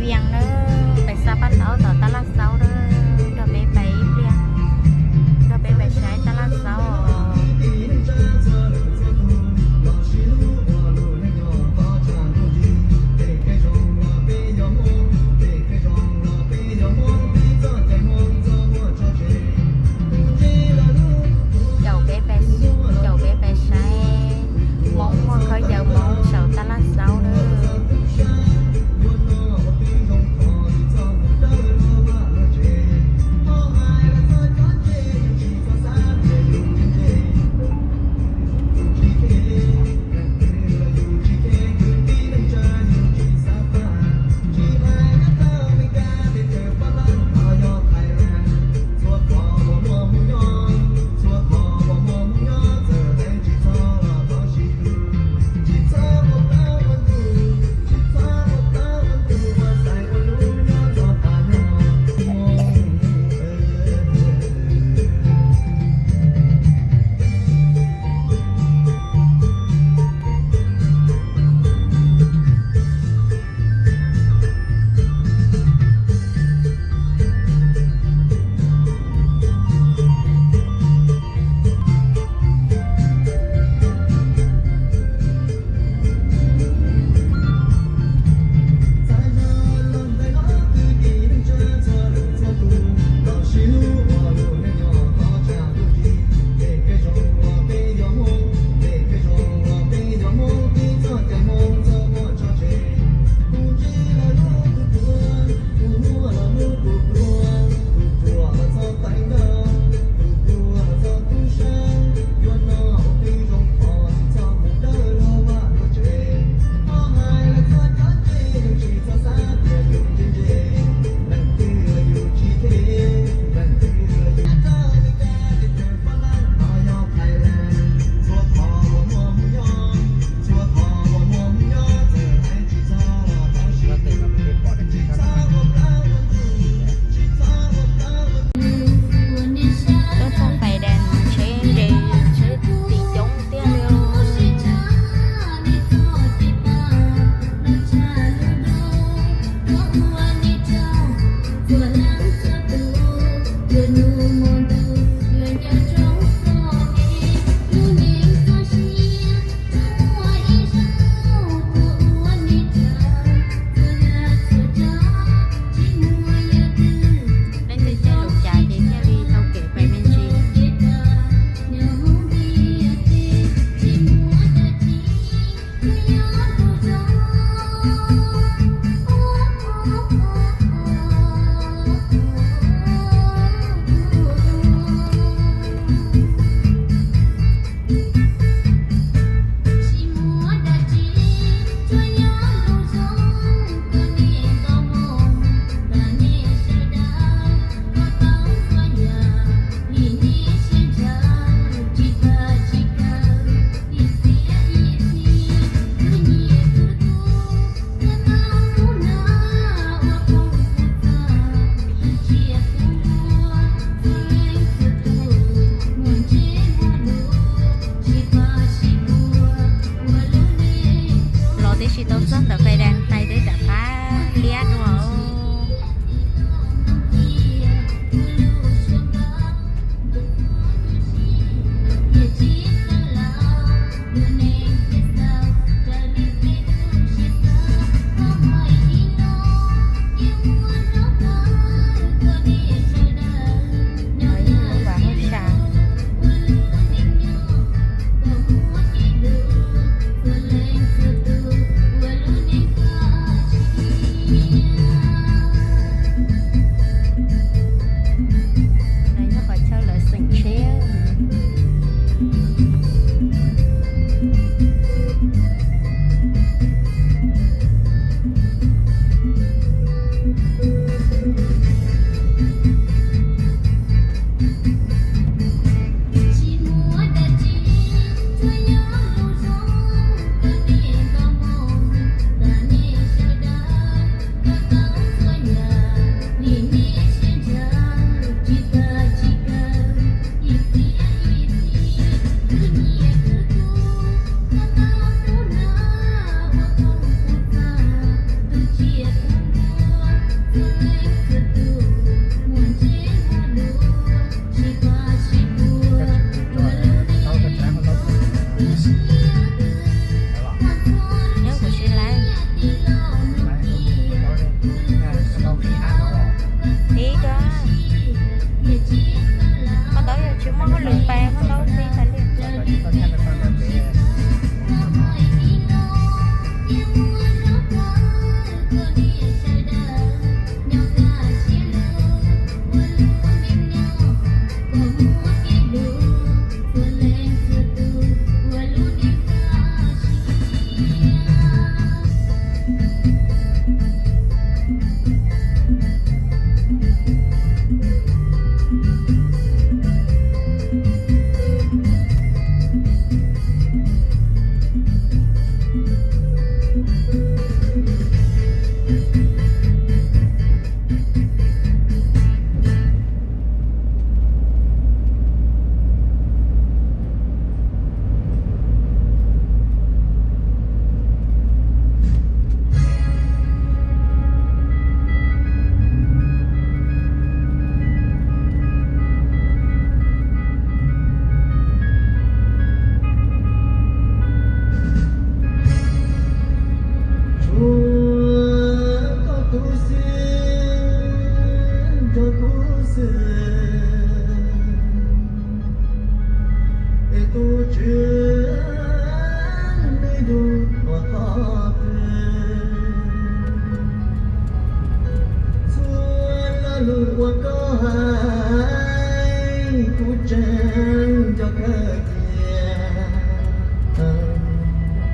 Ib pliag na, pais xa paj ntau tom tab laj xaub na, nrog peb pais ib pliag, nrog peb pais saib tab laj xaub os. Caum peb pais, caum peb pais saib Hmoob muag khaub ncaws Hmoob saum tab laj xaub na.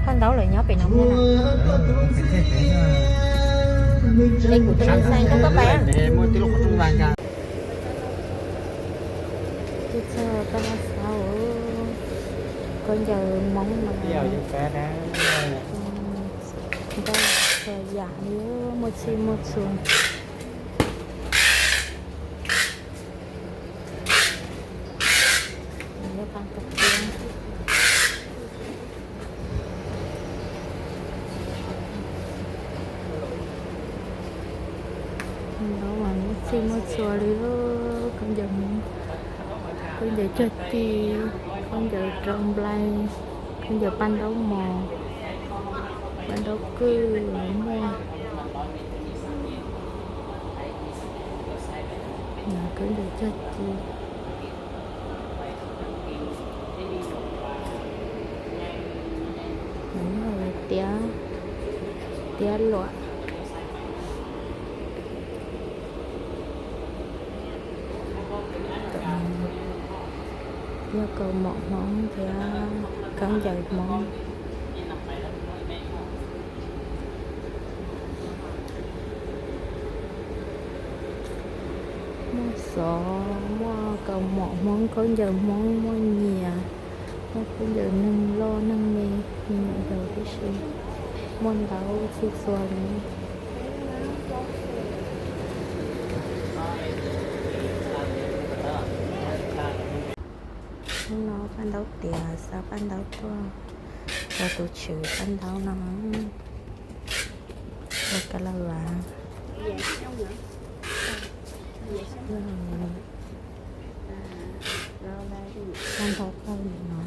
Phaj ntaub lawv nyob pem no muaj na. Es kuv tus xais coj koj pais. Twb txog Taj Laj Xauv, khaub ncaws Hmoob mas ntau txhua yam li, muaj txhij muaj txhua. Nyob qab koj tiab. Ntaub mas muaj txhij muaj txhua li, khaub ncaws, khaub ncaws cog ci, khaub ncaws rau nplai, khaub ncaws paj ntaub mos, paj ntaub kwj los muaj. Khaub ncaws cog ci. Tiab, tiab luam. Yog kaus mom Hmoob thiab khaub ncaws Hmoob. Muaj xov, muaj kaus mom Hmoob, khaub ncaws Hmoob, muaj nyias, muaj khaub ncaws neeg loj neeg me, me nyuam yaus tib si, muaj ntau txhij txhua li. Hnub no paj ntaub tiav, xa paj ntaub tuaj rau tus tshwv paj ntaub no. Ua ka la vas, paj ntaub tuaj no.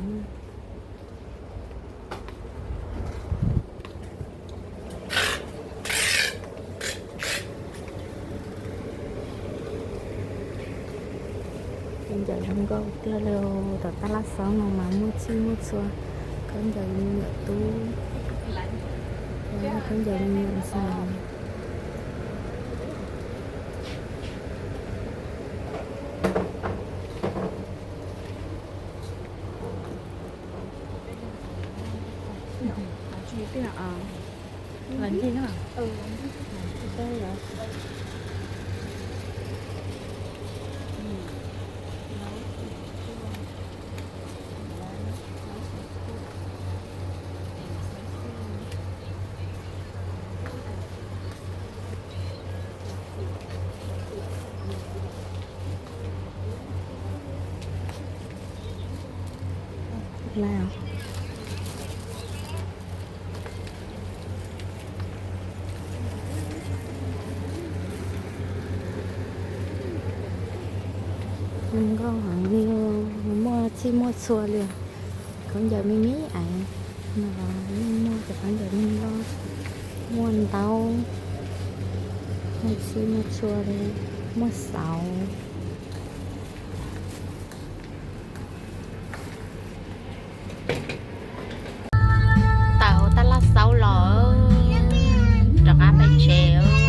Khaub ncaws zoo nkauj tiag li. Tom Taj Laj Xauv no mas muaj txhij muaj txhua, khaub ncaws me nyuam tub, khaub ncaws me nyuam ntxhais. Zoo nkauj heev li, muaj txhij muaj txhua li. Khaub ncaws me me ais, no los yeej muaj cov khaub ncaws neeg loj, muaj ntaub, muaj txhij muaj txhua li, muaj xauv. Tawm hauv Taj Laj Xauv los, rov qab pem tsev.